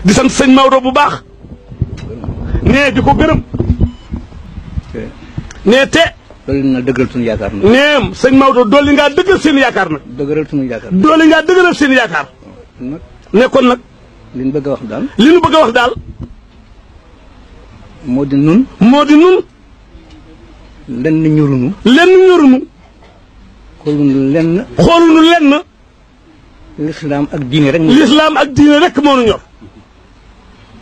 di sant sëñ Maodo bu baax nee di ko gërëm nee te dolli na dëgëral suñu yaakaar nag neem sëñ Maodo dolli ngaa dëggal seen yaakaar nag dëgëral suñu yaakaar dolli ngaa dëgëral seen yaakaar nag ne kon nag li ñu bëgg a wax daal li ñu bëgg a wax daal moo di nun lenn ñorunu xoolunu lenn lislaam ak diine rek moo nu ñor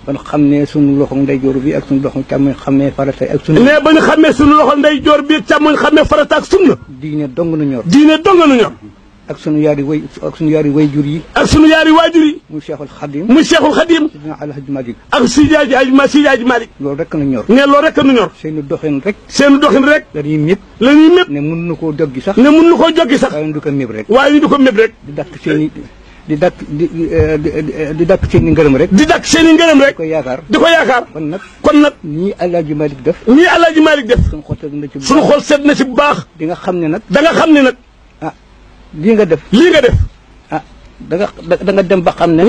ba ñu xamee sunu loxo ndeyjoor bi ak sunu loxo càmmoñ xamee farata ak sunna ne ba ñu xamee sunu loxo ndeyjoor bi ak càmmoñ xamee farata ak sunna diine dong nu ñor ak sunu yaari waajur yi muy Cheikhul Khadim Sidina Alhaji Malick ak Sidi Hadji Malick loolu rek nu ñor ne loolu rek nu ñor seenu doxin rek lañuy mépp ne mun na koo joggi sax waaye ñu du ko mépp rek di dàkk seeni ngërëm rek di ko yaakaar kon nag nii Alhaji Malick def suñu xol sedd na ci bu baax di nga xam ne nag ah lii nga def ah da nga dem ba xam ne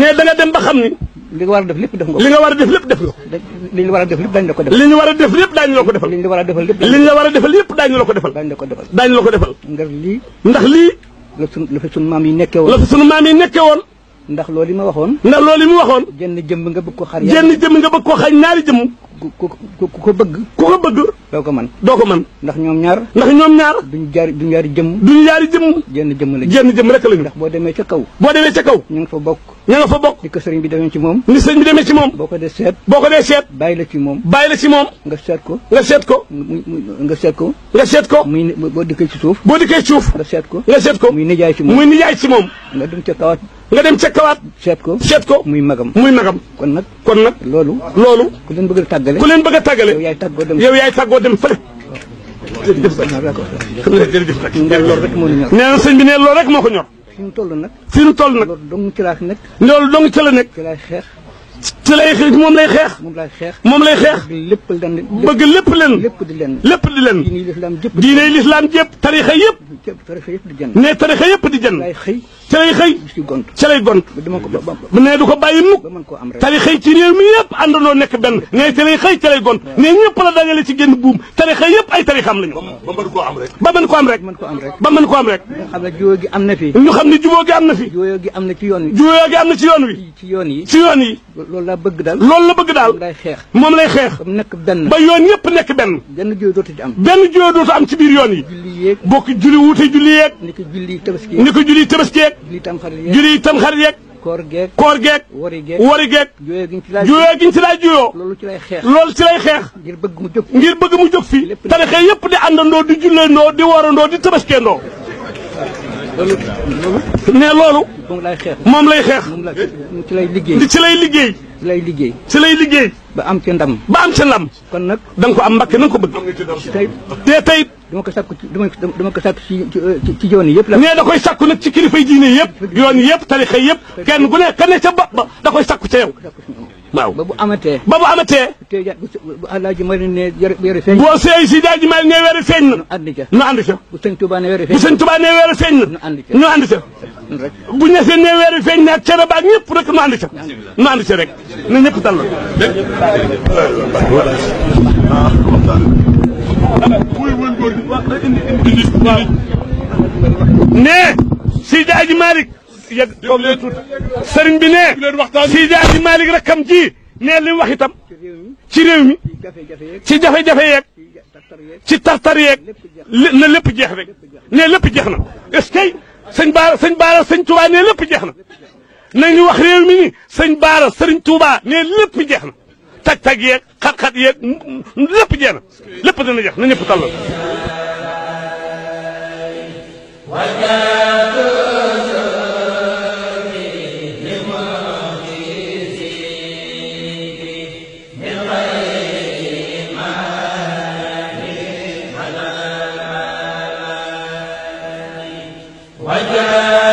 li nga war a def lépp def nga li nga war a def lépp def nga li ñu war a def lépp daañu la ko defal li ñu war a def lépp daañu la ko defal li ñu war a defal lépp li ñu war a defal lépp daañu la ko defal daañu la ko defal ndax lii la fi sunu maam yi nekkee woon ndax loolu ma waxoon jenn jëmm nga bëgg ko xar ñaari jëmm ku ko bëgg doo ko man ndax ñoom ñaar duñ yaari jëmm jenn jëmm rek lañu ndax boo demee ca kaw ñu nga fa bokk ni ko sëriñ bi demee ci moom boo ko dee seet bàyyi la ci moom nga seet ko muy boo dikkee ci suuf nga seet ko muy nijaay ci moom nga dem ca kawaat seet ko muy magam kon nag loolu ku leen bëgg a tàggale yow yaay tàggoo dem fële jërëjëf loolu rek moo ñu ñor nee na sëñ bi ne loolu rek moo ko ñor fi ñu toll nag loolu dong ci laa nekk loolu dong ci la nekk ci lay xeex moom lay xeex bëgg lépp di leen diine lislaam jëpp tarixa yëpp ne tarixa yëpp di jënd ci lay xëy ci lay gont ne du ko bàyyi mukk tarixa yi ci réew mi yëpp àndandoo nekk benn ne ci lay xëy ci lay gont ne ñëpp la dajale ci génn buum tarixa yëpp ay tarixam lañu ba mën ko am rek xam ne jubóo gi am na fi ñu xam ne jubóo gi am na fi jubóo gi am na ci yoon wi ci yoon yi loolu la bëgg daal moom lay xeex ba yoon yëpp nekk benn benn juyoo dootu am ci biir yoon yi bokk julli wuute julli yeeg ni ko julli tabaski yeeg julli tamxarit yeeg koor geeg wari geeg juyoo giñ ci laay juyoo loolu ci lay xeex ngir bëgg mu jóg fii tarixa yëpp di àndandoo di julleendoo di woorandoo di tabaskeendoo ne loolu moom lay xeex ci lay liggéey ba am ca ndam kon nag da nga ko am Mbàkke na nga ko bëgg te tey dama ko sàkk ci yoon yi yëpp la nee da koy sàkku nag ci kilifay diine yëpp yoon yëpp tarixa yëpp kenn ku ne ka ne ca bopp ba da koy sàkku ca yow waaw ba bu amatee bu Alaaji Malick ne weeru feeñ boo seey si Alaaji Malick ne weeru feeñ na nu ànd ca bu sëñ Tuubaa ne weeru feeñ na nu ànd ca bu ñesee ne weeru feeñ na ak cere baag ñëpp rek nu ànd ca rek na ñëpp tal ne Seydi Hadji Malick yegg toog leen tuuti sëriñ bi ne Seydi Hadji Malick rakkam ji ne li wax itam ci réew mi ci jafe-jafe yeeg ci tartar yeeg na lépp jeex rek ne lépp jeex na est-ce que sëñ Baara sëñ Touba ne lépp jeex na nañu wax réew mi ni sëñ Baara sëriñ Touba ne lépp jeex na tag-tag yeeg xat-xat yeeg lépp jeex na lépp dana jeex na ñëpp tàllal وجاء